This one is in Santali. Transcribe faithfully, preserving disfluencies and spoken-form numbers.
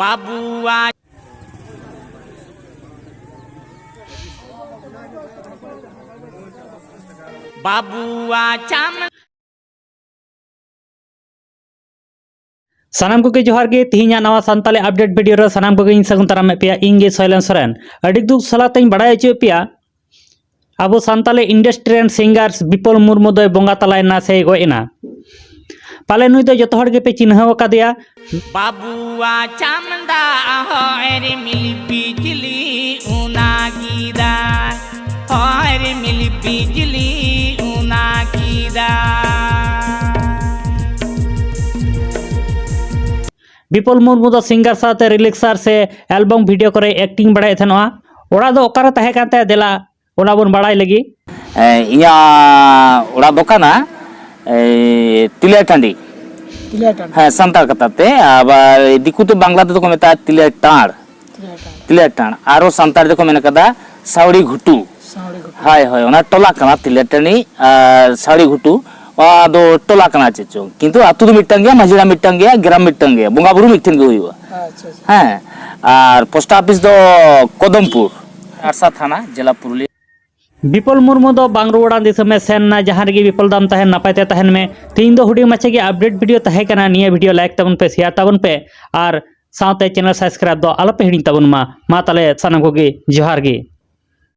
ᱵᱟᱵᱩᱣᱟ ᱵᱟᱵᱩᱣᱟ ᱪᱟᱢ ᱥᱟᱱᱟᱢ ᱠᱚᱜᱮ ᱡᱚᱦᱟᱨ ᱜᱮ᱾ ᱛᱤᱦᱤᱧᱟᱜ ᱱᱟᱣᱟ ᱥᱟᱱᱛᱟᱲᱤ ᱟᱯᱰᱮᱴ ᱵᱷᱤᱰᱤᱭᱳ ᱨᱮ ᱥᱟᱱᱟᱢ ᱠᱚᱜᱮᱧ ᱥᱟᱹᱜᱩᱱ ᱫᱟᱨᱟᱢᱮᱫ ᱯᱮᱭᱟ᱾ ᱤᱧ ᱜᱮ ᱥᱚᱭᱞᱮᱱ ᱥᱚᱨᱮᱱ᱾ ᱟᱹᱰᱤ ᱫᱩᱠ ᱥᱟᱞᱟᱜ ᱛᱮᱧ ᱵᱟᱲᱟᱭ ᱦᱚᱪᱚᱭᱮᱫ ᱯᱮᱭᱟ, ᱟᱵᱚ ᱥᱟᱱᱛᱟᱲᱤ ᱤᱱᱰᱟᱥᱴᱨᱤ ᱨᱮᱱ ᱥᱤᱝᱜᱟᱨ ᱵᱤᱯᱚᱞ ᱢᱩᱨᱢᱩ ᱫᱚᱭ ᱵᱚᱸᱜᱟ ᱛᱟᱞᱟᱭᱮᱱᱟ ᱥᱮᱭ ᱜᱚᱡ ᱮᱱᱟ᱾ ᱯᱟᱞᱮ ᱱᱩᱭ ᱫᱚ ᱡᱚᱛᱚ ᱦᱚᱲ ᱜᱮᱯᱮ ᱪᱤᱱᱦᱟᱹᱣ ᱟᱠᱟᱫᱮᱭᱟ᱾ ᱵᱟᱵᱩᱣᱟ ᱪᱟᱢᱫᱟ ᱦᱚᱭ ᱨᱤᱢᱤᱞ ᱵᱤᱡᱽᱞᱤ ᱩᱱᱟ ᱠᱤᱫᱟᱭ, ᱦᱚᱭ ᱨᱤᱢᱤᱞ ᱵᱤᱡᱽᱞᱤ ᱩᱱᱟ ᱠᱤᱫᱟᱭ᱾ ᱵᱤᱯᱚᱞ ᱢᱩᱨᱢᱩ ᱫᱚ ᱥᱤᱝᱜᱟᱨ ᱥᱟᱶᱛᱮ ᱨᱤᱞᱤᱠᱥᱟᱨ ᱥᱮ ᱮᱞᱵᱚᱢ ᱵᱷᱤᱰᱤᱭᱳ ᱠᱚᱨᱮ ᱮᱠᱴᱤᱝ ᱵᱟᱲᱟᱭᱮᱫ ᱛᱟᱦᱮᱱᱚᱜᱼᱟ᱾ ᱚᱲᱟᱜ ᱫᱚ ᱚᱠᱟᱨᱮ ᱛᱟᱦᱮᱸ ᱠᱟᱱ ᱛᱟᱭᱟ? ᱫᱮᱞᱟ ᱚᱱᱟ ᱵᱚᱱ ᱵᱟᱲᱟᱭ ᱞᱟᱹᱜᱤᱫ᱾ ᱮ, ᱤᱧᱟᱹᱜ ᱚᱲᱟᱜ ᱫᱚ ᱠᱟᱱᱟ, ᱮ, ᱛᱤᱞᱟᱹ ᱴᱟᱺᱰᱤ᱾ ᱛᱤᱞᱟᱹ ᱴᱟᱺᱰᱤ᱾ ᱦᱮᱸ, ᱥᱟᱱᱛᱟᱲ ᱠᱟᱛᱷᱟ ᱛᱮ, ᱟᱵᱟᱨ ᱫᱤᱠᱩ ᱛᱮ ᱵᱟᱝᱞᱟ ᱛᱮᱫᱚ ᱠᱚ ᱢᱮᱛᱟᱜᱼᱟ ᱛᱤᱞᱟᱹ ᱴᱟᱬ᱾ ᱛᱤᱞᱟᱹ ᱴᱟᱺᱰᱤ᱾ ᱛᱤᱞᱟᱹ ᱴᱟᱬ᱾ ᱟᱨᱚ ᱥᱟᱱᱛᱟᱲ ᱛᱮᱠᱚ ᱢᱮᱱ ᱠᱟᱫᱟ ᱥᱟᱣᱲᱤ ᱜᱷᱩᱴᱩ᱾ ᱥᱟᱣᱲᱤ ᱜᱷᱩᱴᱩ᱾ ᱦᱳᱭ, ᱦᱳᱭ, ᱚᱱᱟ ᱴᱚᱞᱟ ᱠᱟᱱᱟ ᱛᱤᱞᱟᱹ ᱴᱟᱺᱰᱤ ᱟᱨ ᱥᱟᱣᱲᱤ ᱜᱷᱩᱴᱩ᱾ ᱚᱱᱟ ᱫᱚ ᱴᱚᱞᱟ ᱠᱟᱱᱟ ᱪᱮᱫ ᱪᱚᱝ, ᱠᱤᱱᱛᱩ ᱟᱹᱛᱩ ᱫᱚ ᱢᱤᱫᱴᱟᱝ ᱜᱮᱭᱟ, ᱢᱟᱹᱡᱷᱤ ᱚᱲᱟᱜ ᱢᱤᱫᱴᱟᱝ ᱜᱮᱭᱟ, ᱜᱨᱟᱢ ᱢᱤᱫᱴᱟᱝ ᱜᱮᱭᱟ, ᱵᱚᱸᱜᱟ ᱵᱩᱨᱩ ᱢᱤᱫᱴᱷᱮᱱ ᱜᱮ ᱦᱩᱭᱩᱜᱼᱟ᱾ ᱟᱪᱪᱷᱟ, ᱟᱪᱪᱷᱟ᱾ ᱦᱮᱸ, ᱟᱨ ᱯᱳᱥᱴ ᱚᱯᱷᱤᱥ ᱫᱚ ᱠᱚᱫᱚᱢᱯᱩᱨ, ᱟᱲᱥᱟ ᱛᱷᱟᱱᱟ, ᱡᱮᱞᱟ ᱯᱩᱨᱩᱞᱤᱭᱟᱹ᱾ ᱵᱤᱯᱚᱞ ᱢᱩᱨᱢᱩ ᱫᱚ ᱵᱟᱝ ᱨᱩᱣᱟᱹᱲᱟᱱ ᱫᱤᱥᱚᱢᱮ ᱥᱮᱱ ᱮᱱᱟ᱾ ᱡᱟᱦᱟᱸ ᱨᱮᱜᱮ ᱵᱤᱯᱚᱞ ᱫᱟᱢ ᱛᱟᱦᱮᱱ, ᱱᱟᱯᱟᱭ ᱛᱮ ᱛᱟᱦᱮᱱ ᱢᱮ᱾ ᱛᱮᱦᱮᱧ ᱫᱚ ᱦᱩᱰᱤᱧ ᱢᱟᱪᱷᱟ ᱜᱮ ᱟᱯᱰᱮᱴ ᱵᱷᱤᱰᱤᱭᱳ ᱛᱟᱦᱮᱸ ᱠᱟᱱᱟ᱾ ᱱᱤᱭᱟᱹ ᱵᱷᱤᱰᱤᱭᱳ ᱞᱟᱭᱤᱠ ᱛᱟᱵᱚᱱ ᱯᱮ, ᱥᱮᱭᱟᱨ ᱛᱟᱵᱚᱱ ᱯᱮ ᱟᱨ ᱥᱟᱶᱛᱮ ᱪᱮᱱᱮᱞ ᱥᱟᱵᱥᱠᱨᱟᱭᱤᱵ ᱫᱚ ᱟᱞᱚᱯᱮ ᱦᱤᱲᱤᱧ ᱛᱟᱵᱚᱱ ᱢᱟ᱾ ᱢᱟ ᱛᱟᱦᱞᱮ ᱥᱟᱱᱟᱢ ᱠᱚᱜᱮ ᱡᱚᱦᱟᱨ ᱜᱮ᱾